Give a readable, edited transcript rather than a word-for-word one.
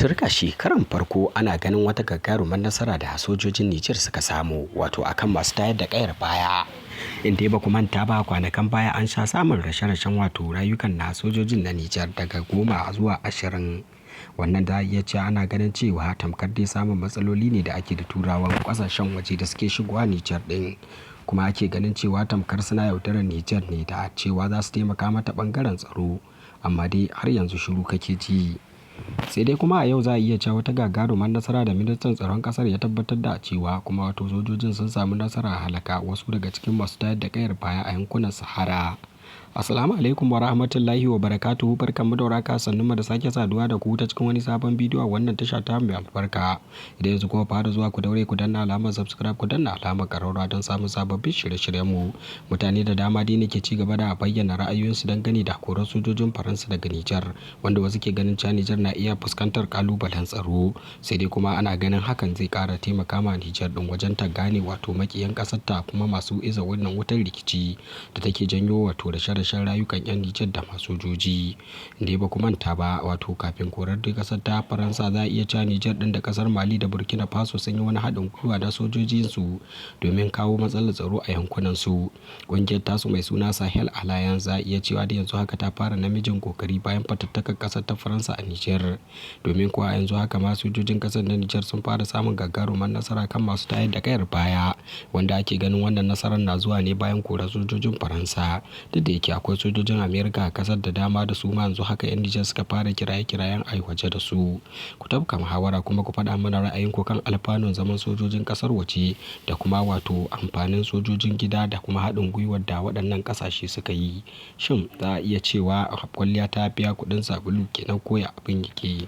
Turkashi karon farko ana ganin wata gagarumar nasara da sojojin Nijar suka samu, wato akan masu tayar da kayar baya. In dai ba ku manta ba, kwanakan baya an sha samun rashe-rashen wato rayukan na sojojin na Nijar daga 10 zuwa 20. Wannan za a iya cewa ana ganin cewa tamkar dai samun matsaloli ne da ake da turawan kasashen waje da suke shigowa Nijar ɗin. Kuma ake ganin cewa tamkar suna yaudarar Nijar ne da cewa za su taimaka mata ɓangaren tsaro. Amma dai har yanzu shiru kake ji. Sai dai kuma a yau za a iya cewa wata gagarumar nasara da ministan tsaron kasar ya tabbatar da cewa kuma wato sojojin sun samu nasara a halaka wasu daga cikin masu tayar da kayar baya a yankunan Sahara. Assalamu alaikum wa rahmatullahi wa barakatuhu, barkanmu da warhaka, sannunmu da sake saduwa da ku ta cikin wani sabon bidiyo a wannan tasha ta mai albarka. Idan yanzu kuma fara zuwa, ku daure ku danna alamar subscribe, ku danna alamar ƙararrawa don samun sababbin shirye-shiryen mu. Mutane da dama dai ne ke ci gaba da bayyana ra'ayoyinsu dangane da korar sojojin Faransa daga Nijar, wanda wasu ke ganin cewa Nijar na iya fuskantar kalubalen tsaro. Sai dai kuma ana ganin hakan zai ƙara taimaka ma Nijar ɗin wajen ta gane wato maƙiyan ƙasar ta kuma masu iza wannan wutar rikici da take janyo wato rashe-rashen rayukan 'yan Nijar da masu sojoji. Indai ba ku manta ba, wato kafin korar dai kasar ta Faransa, za a iya cewa Nijar ɗin da kasar Mali da Burkina Faso sun yi wani haɗin gwiwa na sojojinsu domin kawo matsalar tsaro a yankunan su. Ƙungiyar tasu mai suna Sahel Alliance za a iya cewa da yanzu haka ta fara namijin kokari bayan fatattakar kasar ta Faransa a Nijar. Domin kuwa yanzu haka ma sojojin kasar na Nijar sun fara samun gagarumar nasara kan masu tayar da kayar baya, wanda ake ganin wannan nasarar na zuwa ne bayan korar sojojin Faransa. Duk da yake akwai sojojin Amerika a kasar da dama da su ma yanzu haka 'yan Nijar suka fara kiraye-kirayen a yi waje da su. Ku tafka muhawara kuma ku faɗa mana ra'ayinku kan alfanun zaman sojojin ƙasar waje da kuma wato amfanin sojojin gida da kuma haɗin gwiwar da waɗannan ƙasashe suka yi. Shin za a iya cewa kwalliya ta biya kuɗin sabulu kenan, ko ya abin yake?